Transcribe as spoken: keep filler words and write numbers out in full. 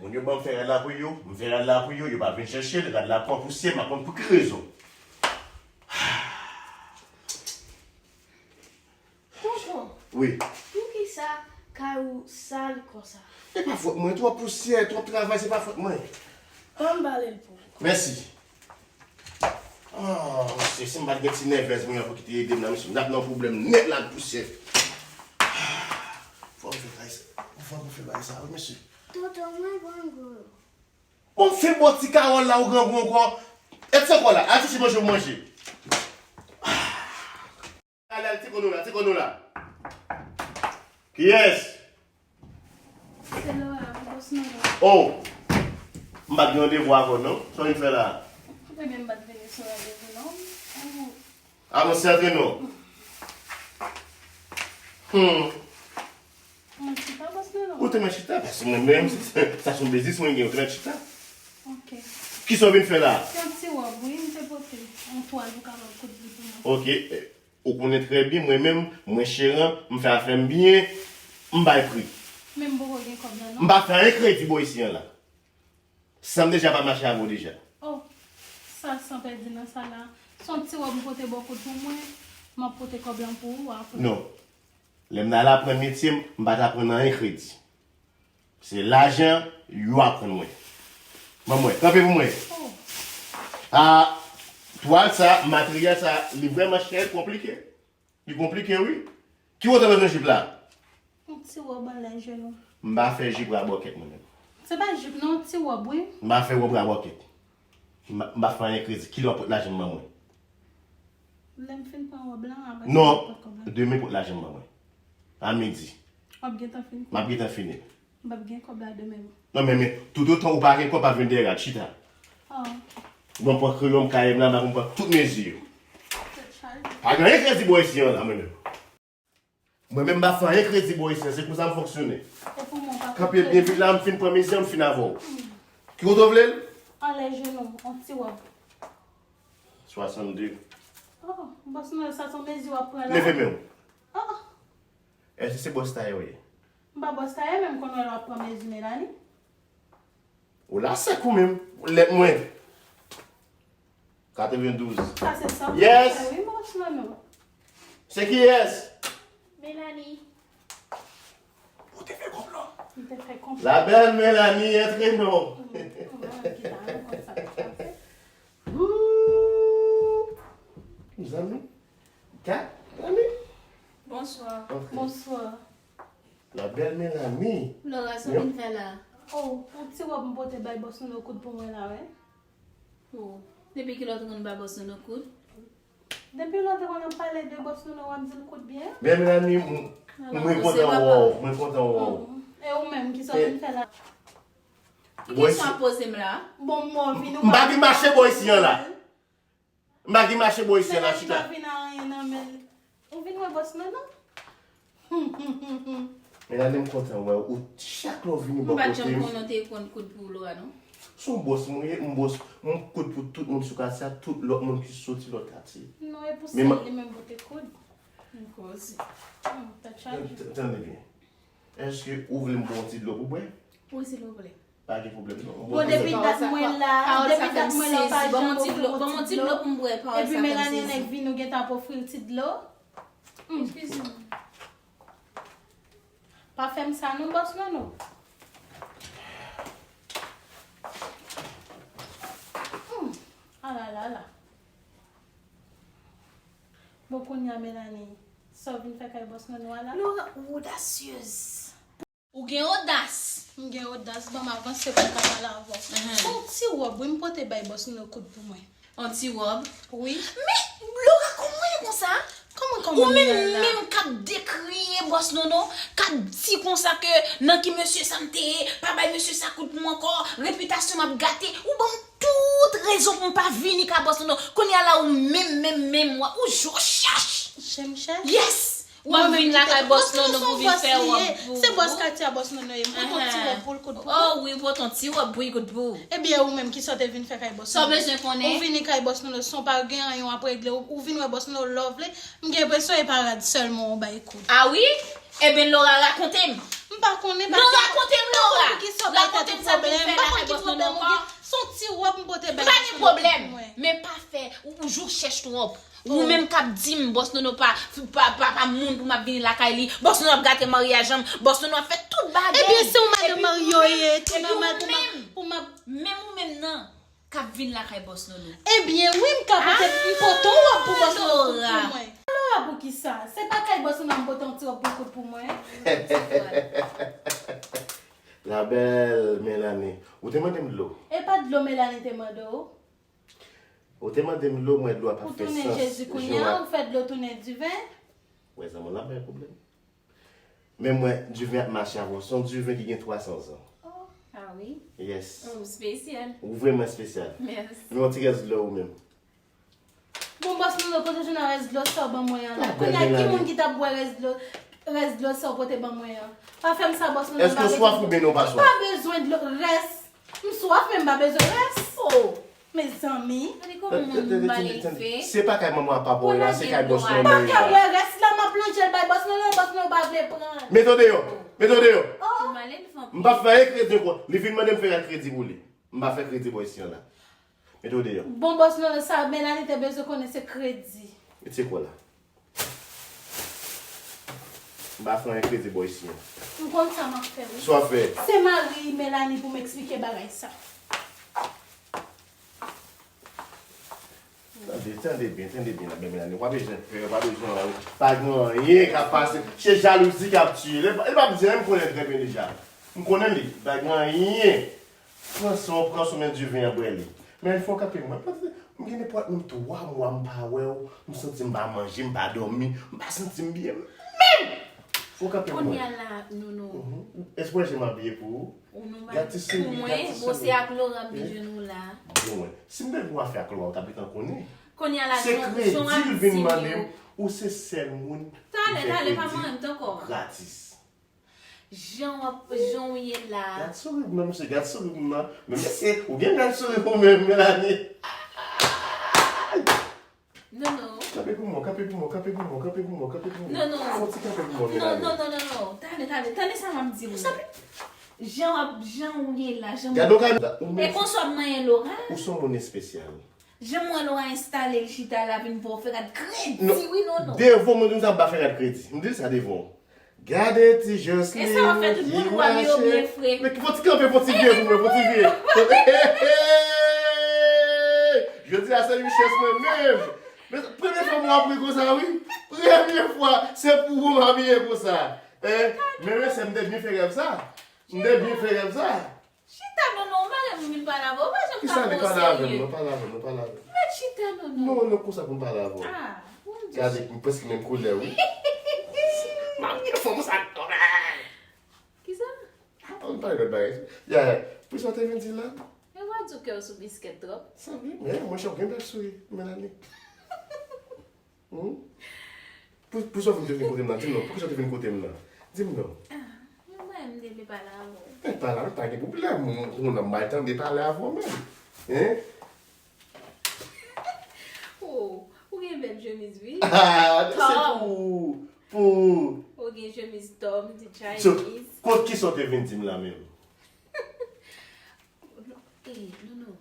Moun yo ban m fè rad la pou yo, m fè rad la pou yo, yo pa vin chèche l, rad la pran pousyè, m pa konn pou ki rezon. Tonton, Wi, poukisa kay ou sal konsa? Se pa fòt mwen, twòp pousyè, twòp travay, se pa fòt mwen. Ban m bale l pou ou. Mèsi. Ah, mesye, si m pa t gen ti nèvèz mwen an pou ki te ede m nan, mesye, m t ap nan pwoblèm nèt la ak pousyè. Fò m fè bagay sa. Fò m fè bagay sa, wi, mesye. Tonton, mwen grangou. Bon, m fin bò ti kawòl la, ou grangou ankò. Èt se kò la, al chèche manje pou manje. Ale, ale, ti kò nou la, ti kò nou la. Kiyès? Se Laura, bòs nou la. Oh! M pa t gen randevou avè w non. Sa w vin fè la? Ebyen, m pa t vini sou randevou non. Ou Avanse antre non. Hmm. Mwen chita, bòs nou la. Ou te mwen chita? Paske mwen menm, sa se yon biznis mwen gen, ou te mwen chita. Ok. Kisa w vin fè la? Se yon ti wòb, wi, m te pote. Yon twal pou kapab koud li pou mwen. Ok. Ou konnen trè byen, mwen menm, mwen cheran, m fè afè m byen, m bay pri. Men m poko gen kòb la M non. pa fè anyen kredi bò isi an la. San m deja pa mache avè w deja. Oh, sa san pèdi nan sa la. Se yon ti wòb m pote bò koud pou mwen, m ap pote kòb lan pou ou apre. Non. Lè m t al aprann metye m, m pa t aprann anyen kredi. Se lajan yo aprann mwen. Ban mwen, kanpe pou mwen. Oh, A, twal sa, materyèl sa, li vrèman chè, konplike. Li konplike, wi. Ki wotè w bezwen jip la? yon ti wòb anlè jenou. M pa fè jip rabòkèt mwen menm. Se pa jip non, yon ti wòb, wi. M pa fè wòb rabòkèt. M pa, m pa fè anyen kredi. Kilè w ap pot lajan m ban mwen? Lè m fin pran wòb lan, apre Non, sa, m pot kòb lan. Demen pot lajan m ban mwen. A midi. W ap gentan fin. M ap gentan fini. M p ap gen kòb la demen. Non, men, men, toutotan ou pa gen kòb, pa vin dèyè rad, chita. Ah, ok. Bon, pran kreyon m, kaye m la, m ap pran tout mezi yo. Tèt chaje. Pa gen anyen kredi bò isi an la, mwen menm. Mwen menm, m pa fè anyen kredi bò isi an, se konsa m fonksyone. E pou mwen, pa Kanpe byen vit la, m fin pran mezi an, m fin avè w. Ki kote w vle l? Anlè jenou, yon ti wòb. Swasann de. Oh, bòs mwen, sa se yon mezi w ap pran la? Leve men w. Oh, Èske se bòs tayè w ye? M pa bòs tayè, men m konn wè lè w ap pran mezi Melanie. Ou la sèk ou menm. Lèt mwen. Katrevendouz. Sa se san. Yes. Wi, bòs mwen, non. Se kiyès? Melanie. Ou te fè konplo. M te fè konplo. La belle Mélanie, entre nous. Mwen ki ta renmen konn sa k ap pase. Ooh. Zanmi. Kat, zanmi. Bonswa. Ok. Bonswa. La belle Mélanie. Laura, sa w vin fè la? Oh, yon ti wòb m pote bay bòs nou koud pou mwen la, wi. Oh. Depi kilè w te konn ba bòs nou koud? Depi lè w te konn ap pale de bòs nou, w ap di l koud byen. Belle Mélanie, m- mwen kontan wè w, mwen kontan wè w. E ou menm, kisa w vin fè la? Ki kesyon w ap poze m la? Bon, mwen vin ou M pa vin mache bò isi an la. M pa vin mache bò isi an la, chita. Vin a anyen nan men. Ou vin wè bòs nan non? Mélanie, m kontan wè w. Ou chak lè w vini M bò pa t kote janm m. Konnen w te konn koud pou Laura, non? Se yon bòs mwen ye, m bòs, m koud pou tout moun sou katye a, tout lòt moun ki soti lòt katye. Non, e pou Men sèl ma- li menm pou te koud. M koze. Hmm, tèt chaje. T- Tande byen. Èske ou vle m ba w yon ti dlo pou bwè? Wi, silvouplè. Pa gen pwoblèm non. Bon, depi dat mwen la, depi dat mwen la, w pa janm ofri mwen yon ti dlo. Pou m bwè, pawòl Epi sa fè m Melanie sezi. Nèg vin, ou gentan ap ofri l ti dlo. Hmm. Eskize m. Pa fè m sa non, bòs Nono. Hmm. Alala. Bon, kounye a, Melanie, sa w vin fè kay bòs Nono a la? Laura, ou odasyez. Ou gen odas. M gen odas, ban m avanse pou m ka pale avè w. Mhm. Se yon ti wòb, wi, m pote bay bòs Nono koud pou mwen. Yon ti wòb. Wi. Men, Laura, kòman w ye konsa? Kòman, Ou kòman m ye menm, la? Menm k ap dekriye bòs Nono, k ap di konsa ke nan ki mesye sa m te ye, pa bay mesye sa koud pou mwen ankò, repitasyon m ap gate. Ou ban m tout rezon pou m pa vini ka bòs Nono. Kounye a la, ou menm, menm, menm, ou, ou je w chèch. Je m chèch? Yes! W ap vin lakay bòs Nono pou vin fè wòb pou. Se bòs katye a bòs Nono ye. M pote yon ti wòb pou l koud pou. Oh wi, ou pote yon ti wòb pou l koud pou. Ebyen, ou menm, kisa w te vin fè kay bòs Nono? Sa w bezwen konnen? Ou vini kay bòs Nono san w pa gen anyen w ap regle. Ou, ou vin wè bòs Nono love li. M gen enpresyon e pa rad sèlman w bay koud. A wi? Ebyen, Laura, rakonte m. M pa konnen. Non, rakonte m, Laura. Poukisa w bay tèt ou pwoblèm? Pote bèl machann pou mwen. M pa gen pwoblèm, men pa fè ou, ou jou chèch twòp. Ou menm k ap di m Bòs Nono pa, pa, pa, pa moun pou m ap vini lakay li. Bòs Nono ap gate maryaj an, Bòs Nono ap fè tout bagay. Ebyen, se yon madanm marye w ye, epi ou menm, pou m ap, pou m ap menm ou menm nan k ap vin lakay Bòs Nono. Ebyen, wi, m ka pote, m pote yon wòb pou Bòs Nono pou mwen. Laura, poukisa? Se pa kay Bòs Nono m pote yon ti wòb pou kout pou mwen. La belle Melanie, ou te mande m dlo. E pa dlo Melanie te mande w? Ou te mande m dlo, mwen dlo a p ap fè sans. Ou tounen Jezi kounye a, ou fè dlo tounen diven? Wè, zanmi, w ap bay pwoblèm. Men mwen, diven ap mache avè w. Se yon diven ki gen twa san zan. Oh, ah wi. Yes. Oh, ou espesyal. Ou vrèman espesyal. Mèsi. Men yon ti rès dlo ou menm. Bon, Bòs Nono, kote w jwenn rès dlo sa w ban mwen an la? Kounye a, ki moun ki t ap bwè rès dlo, rès dlo sa w pote ban mwen an? Pa fè m sa, Bòs Nono, m pa bezwen. Èske w swaf oubyen non, w pa swaf? M pa bezwen dlo, rès. M swaf, men m pa bezwen rès. Oh, mezanmi. Gade kòman manman m ba l elve. Se pa kay manman a papa w ye la, se kay Bòs Nono ye la. Pa ka bwè rès la, m ap lonje l bay Bòs Nono, Bòs Nono pa vle pran l. Mete w deyò, mete w deyò. Oh. M p ap fè kredi ankò. Li vin mande m fè kredi pou li. M pa fè kredi bò isi an la. Mete w deyò. Bon, Bòs Nono, sa Melanie te bezwen konnen se kredi. Mete kò la. M pa fè anyen kredi bò isi an. M konn sa m ap fè, wi. Sa w ap fè? Se mari Melanie pou m eksplike bagay sa. Tande, tande byen, tande byen, la belle Melanie. W pa bezwen pè, w pa bezwen anyen. Pa gen anyen k ap pase. Se jalouzi k ap tiye l. Li p ap di anyen, m konnen l trè byen deja. M konnen li. Pa gen anyen. Pran san w, pran sou men diven an, bwè li. Men fò w kanpe mwen. M gen nenpòt menm twa mwa m pa wè w, m santi m pa manje, m pa dòmi, m pa santi m byen menm. Fò w kanpe mwen. Kounye a la, Nono. Mhm. Èske w wè jan m abiye pou ou? Gad ti souri, gad ti souri. Ou nou bay pou mwen, bon, se ak Laura m te jwenn ou la. Bon, si m te gen afè ak Laura, ou t ap gentan konnen. Kounye a la, jan w ap di m yo. Se kredi l vin mande m, ou se sèl moun ki fè kredi gratis. Talè, talè, pa mande m ankò. Jan w ap, jan w ye la. Gad souri m nan, mesye, gad souri m nan. Men mesye, ou gen bèl souri ou menm, Melanie. Nono. Kanpe pou mwen, kanpe pou mwen, kanpe pou mwen, kanpe pou mwen, kanpe pou mwen. Nono. Fè yon ti kanpe pou mwen, Melanie. Non, non, non, non, non. Tande, tande, tande sa m ap di w. Jan w ap, jan w ye la, jan m... Gade w ka... E konsa w ap manyen Laura? Ou se yon moun espesyal. Jan m wè Laura enstale l chita la vin ba w fè rad kredi, wi, Nono. Devan w, mwen di w sa, m pa fè rad kredi. M di l sa devan w. Gade ti Jocelyn. E sa w ap fè tout moun wè m yo byen fre. Men fò ti kanpe, fò ti vye pou mwen, fò ti vye. Jodi a se richès mwen menm. Men premye fwa m wè w ap ri konsa, wi. Premye fwa, se pou ou m abiye konsa. Hein? Men mesye, m te byen fè rèv sa. M te byen fè rèv sa. Chita, Nono, ou pa renmen m vin pale avè w, ou pa janm ka pran w serye. Kisa li pale avè m, non, pale avè m, non, pale avè m. Mèt chita, Nono. Non, non, konsa pou m pale avè w. Ah, mon Dieu. Gade, m prèske menm koulè, wi. M ap gen fanm sa, non. Kisa? Ah, ann pale lòt bagay. Ya, ya. Poukisa w te vin di la? E w a di w kè w sou biskèt twòp. Sa vre, men mwen chè w gen bèl souri, Melanie. Hmm? Pou, poukisa w vin kote m nan? Di m non. Poukisa w te vin kote m nan? Di m non. Ah, mwen, mwen, m te vle pale avè w. Men pale avè m, pa gen pwoblèm. Moun, moun nan m bay tande pale avè w menm. Hein? Oh, ou gen bèl chemiz, wi. Ah, se pou, pou... Ou gen chemiz Tom, ti Chinese. So, kot kisa w te vin di m la menm? Eh, Nono.